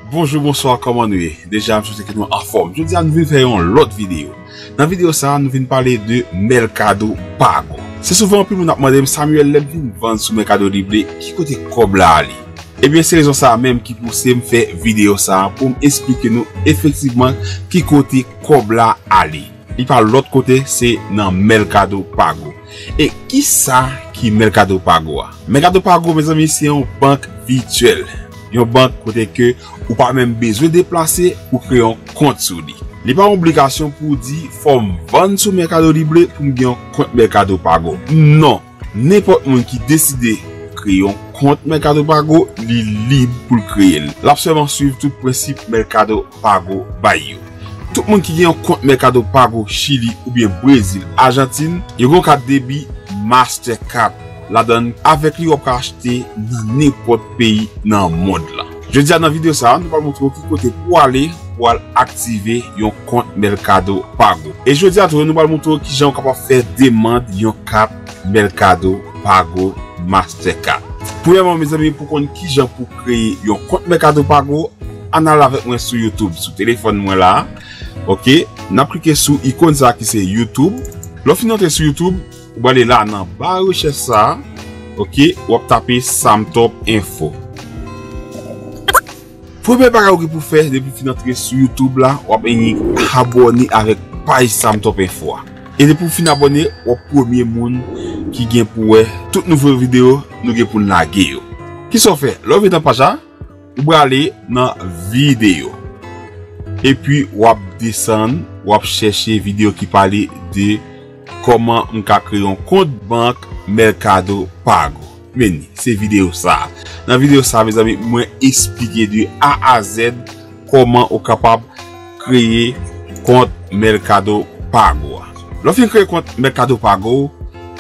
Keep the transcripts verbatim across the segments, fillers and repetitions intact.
Bonjou, bonswa, kòman nou ye? Deja, m swete ke nou anfòm. Jodi a, nou vin fè yon lòt videyo. Nan videyo sa a, nou vin pale de Mercado Pago. Se souvan anpil moun ap mande m, Samuel, lè m vin vann sou Mercado Libre, ki kote kòb la ale? Ebyen, se rezon sa a menm ki pouse m fè videyo sa a, pou m esplike nou efektivman ki kote kòb la ale. Li pa lòt kote, se nan Mercado Pago. E kisa ki Mercado Pago a? Mercado Pago, mezanmi, se yon bank vityèl. Yon bank kote ke ou pa menm bezwen deplase pou kreye yon kont sou li. Li pa yon obligasyon pou w di fò m vann sou Mercado Libre pou m gen yon kont Mercado Pago. Non! Nenpòt moun ki deside kreye yon kont Mercado Pago, li lib pou l kreye l. L ap sèlman swiv tout prensip Mercado Pago bay yo. Tout moun ki gen yon kont Mercado Pago Chili oubyen Brezil, Ajantin, yo gen yon kat debi Mastercard ladan l. Avèk li, w ap ka achte nan nenpòt peyi nan mond lan. Jodi a, nan videyo sa a, nou pral montre w ki kote pou w ale pou w al aktive yon kont Mercado Pago. E jodi a tou, nou pral montre w kijan w kapab fè demann yon kat Mercado Pago Mastercard. Premyèman, mezanmi, pou konn kijan pou kreye yon kont Mercado Pago, ann al avèk mwen sou YouTube, sou telefòn mwen la. Oke, n ap klike sou ikòn sa a ki se YouTube. Lè w fin antre sou YouTube, ou prale la nan ba rechèch sa a. Oke, w ap tape Samtop Info. Premye bagay ou gen pou fè depi w fin antre sou YouTube la, w ap enyen abòne avèk paj Samtop Info a. E depi w fin abòne, w ap premye moun ki gen pou wè tout nouvo videyo nou gen pou n lage yo. Kisa w fè? Lè w vin nan paj la, ou prale nan videyo. Epi w ap desann, w ap chèche videyo ki pale de kòman m ka kreye yon kont bank Mercado Pago. Men, se videyo sa a. Nan videyo sa a, mezanmi, mwen esplike de A a Z kòman ou kapab kreye kont Mercado Pago a. Lè w fin kreye kont Mercado Pago,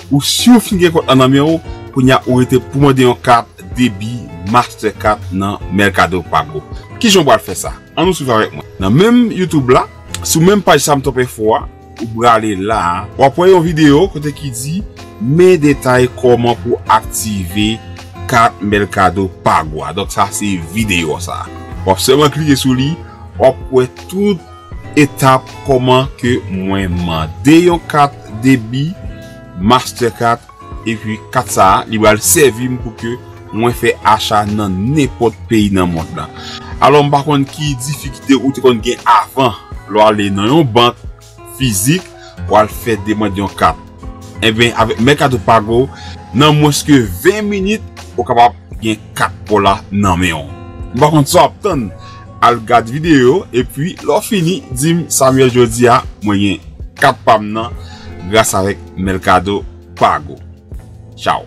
ou si w fin gen kont lan nan men w, kounye a ou rete pou mande yon kat debi Mastercard nan Mercado Pago. Kijan w pral fè sa? Ann nou swiv avèk mwen. Nan menm YouTube la, sou menm paj Samtop Info a, ou prale la a, w ap wè yon videyo kote ki di men detay kòman pou aktive kat Mercado Pago a. Donk sa se videyo sa. W ap sèlman klike sou li, w ap wè tout etap kòman ke mwen mande yon kat debi Mastercard, epi kat sa a, li pral sèvi m pou ke mwen fè acha nan nenpòt peyi nan mond lan. Alò, m pa konn ki difikilte ou te konn gen avan lè w ale nan yon bank fizik pou al fè demann yon kat. Enben, avèk Mercado Pago, nan mwens ke ven minit, ou kapab gen kat pa w la nan men w. M pa konn sa w ap tann, al gad videyo, epi lè w fini, di m, Samuel, jodi a, mwen gen kat pa m nan, gras avèk Mercado Pago. Tchaw.